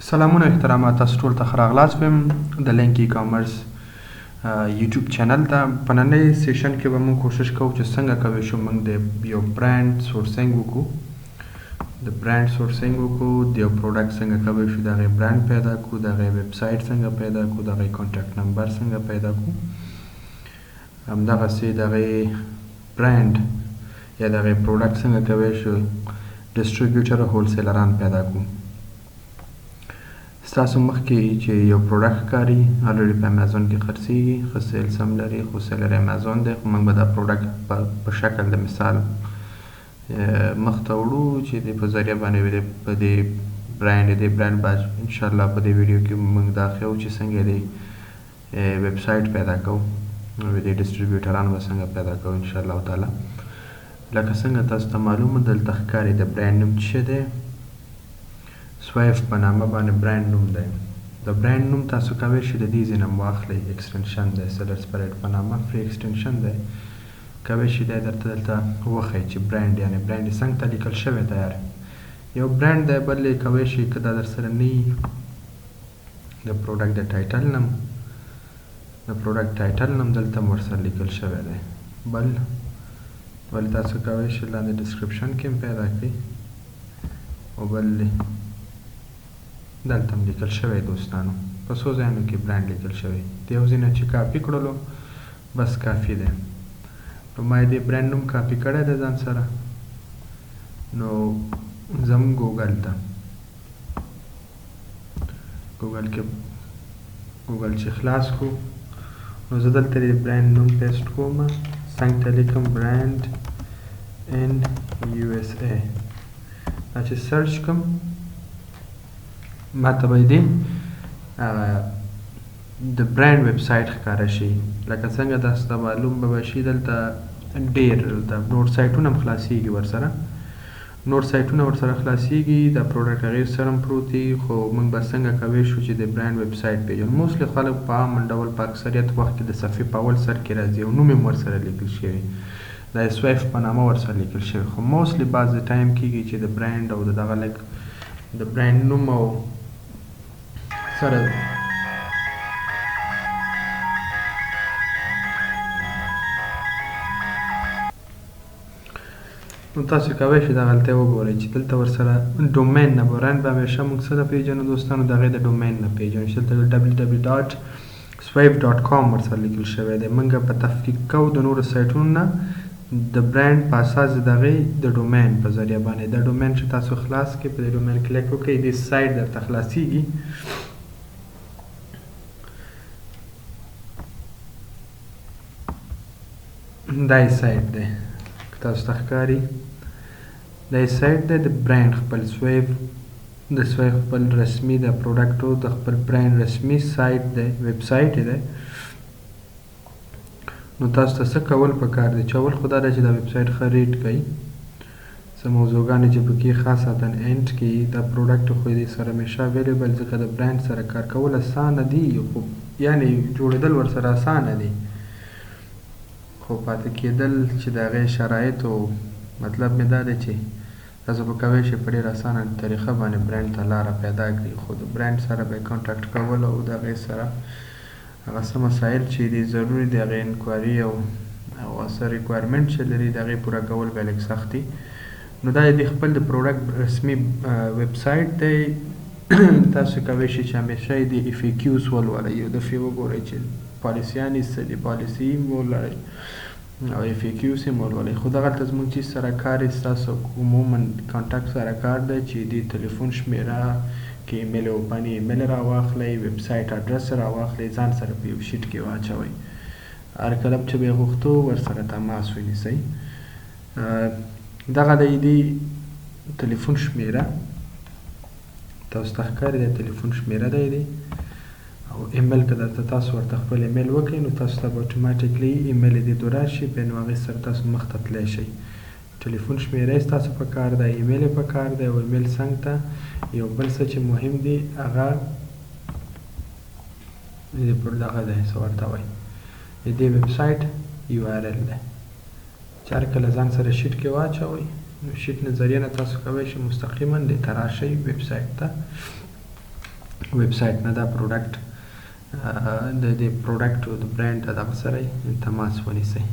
سلامونه او احترامات تاسو ټول ته ښه راغلاست وایم د لینک ای کامرس یوټیوب چینل ته. په ننۍ session کې به موږ کوشش کوو چې څنګه کوی شو موږ د یو brand sourcing وکړو، د brand sourcing وکړو، د یو product څنګه کوی شو د هغې برانډ پیدا کړو، د هغې ویب سایټ څنګه پیدا کړو، د هغې contact number څنګه پیدا کړو، همدغسې د هغې برانډ یا د هغې product څنګه کوی شو distributor او wholesaler ان پیدا کړو. ستاسو مخکې چې یو product ښکاري already په امیزون کې خرڅېږي، ښه sales هم لري، خو seller امیزون دی، خو موږ به دا product په شکل د مثال مخته وړو چې د په ذریعه باندې په دې برانډ، دې برانډ به انشاءالله په دې ویډیو کې موږ دا ښیو چې څنګه دې ویب سایټ پیدا کوو او دې distributor ان به څنګه پیدا کوو انشاءالله تعالی. لکه څنګه تاسو ته معلومه دلته ښکاري د برانډ نوم څه دی، سویف په نامه باندې برانډ نوم دی. د برانډ نوم تاسو کوی شئ د دې ځای نه واخلئ، extension دی، Seller Spread په نامه free extension دی، کوی شئ دی درته دلته وښیي چې برانډ یعنې برانډ یې څنګه ته لیکل شوی تیار یو برانډ دی. بل یې کوی شئ که دا در سره نه وي د product د title نوم، د product title نوم دلته هم ورسره لیکل شوی دی. بل تاسو کوی شئ لاندې description کې هم پیدا کړئ، او بل دلته هم لیکل شوی دوستانو، په څو ځایونو کې برانډ لیکل شوی. د یو ځای نه چې کاپي کړلو بس کافي دی. نو ما یې دې برانډ نوم کاپي کړی دی ځان سره، نو ځم ګوګل ته، ګوګل کې ګوګل چې خلاص کړو نو زه دلته د برانډ نوم paste کوم، څنګ ته لیکم brand in USA. دا چې search کوم ما ته به دې هغه د برانډ ویب سایټ ښکاره شي. لکه څنګه تاسو ته معلوم به شي دلته ډېر دلته نور سایټونه هم خلاصېږي ورسره، نور سایټونه ورسره خلاصېږي، دا product هغې سره هم پروت دي. خو موږ به څنګه کوی شو چې د برانډ ویب سایټ پېژنو؟ mostly خلک په عام ډول په اکثریت وخت کې د صفحې په اول سر کې راځي او نوم یې هم ورسره لیکل شوی، د سویف په نامه ورسره لیکل شوی. خو mostly بعضې time کېږي چې د برانډ او د دغه لږ د برانډ نوم او سره نو تاسو کوی شئ دغلته وګورئ چې دلته ورسره domain نه برانډ به همیشه موږ څه نه پېژنو دوستانو، د هغې د domain نه پېژنو چې دلته www.swift.com ورسره لیکل شوی دی. موږ په تفکیک کوو د نورو سایټونو نه د برانډ په اساس د هغې د domain په ذریعه باندې. دا domain چې تاسو خلاص کړئ، په دې domain click وکړئ، دې سایټ درته خلاصېږي. دا یې سایټ دی که تاسو ته ښکاري، دا یې سایټ دی د برانډ خپل سویف، د سویف خپل رسمي د product او د خپل برانډ رسمي سایټ دی، ویب سایټ یې دی. نو تاسو ته څه کول پکار دی چې اول خو دا دی چې دا ویب سایټ ښه read کړئ، څه موضوعګانې چې پکې خاصتاً end کې دا product خو دې سره همیشه available، ځکه د برانډ سره کار کول اسانه دي، خو یعنې جوړېدل ورسره اسانه دي، خو پاتې کېدل چې د هغې شرایطو مطلب مې دا دی چې تاسو به کوی شئ په ډېره اسانه طریقه باندې برانډ ته لاره پیدا کړئ. خو د برانډ سره به contact کول او د هغې سره هغه څه مسایل چې دي ضروري دي، هغې inquiry او هغه څه requirement چې لري د هغې پوره کول به لږ سخت دي. نو دا د خپل د product رسمي ویب سایټ دی. تاسو کوی شئ چې همیشه یې د FAQs ولولئ، یو دفعې وګورئ چې پالیسیانې څه دي، پالیسي یې ولولئ او FAQs یې ولولئ. خو دغلته زموږ چې سره کار یې ستاسو عموماً contact سره کار دی چې د تلیفون شمېره کې ایمیل open ایمیل راواخلئ، ویب سایټ ادرس راواخلئ، ځان سره په یو sheet کې واچوئ، هر کله چې به یې غوښتو ورسره تماس ونیسئ. دغه دی د تلیفون شمېره تاسو ته ښکاري، د تلیفون شمېره دی دی او ایمیل که درته تاسو ورته خپل ایمیل وکړئ نو تاسو ته به automatically ایمیل دې دو راشي، بیا نو هغې سره تاسو مخته تللی شئ. ټلیفون شمېره یې ستاسو په کار دی، ایمیل یې په کار دی، او ایمیل څنګ ته یو بل څه چې مهم دی هغه دې پر دغه دی، څه ورته وایي، د دې ویب سایټ URL دی چې هر کله ځان سره sheet کې واچوئ نو sheet نه ذریعه نه تاسو کوی شئ مستقیما دې ته راشئ ویب سایټ ته. ویب سایټ نه دا پروډکټ، د دې پروډکټ او د برانډ دغه سره تماس ونیسئ.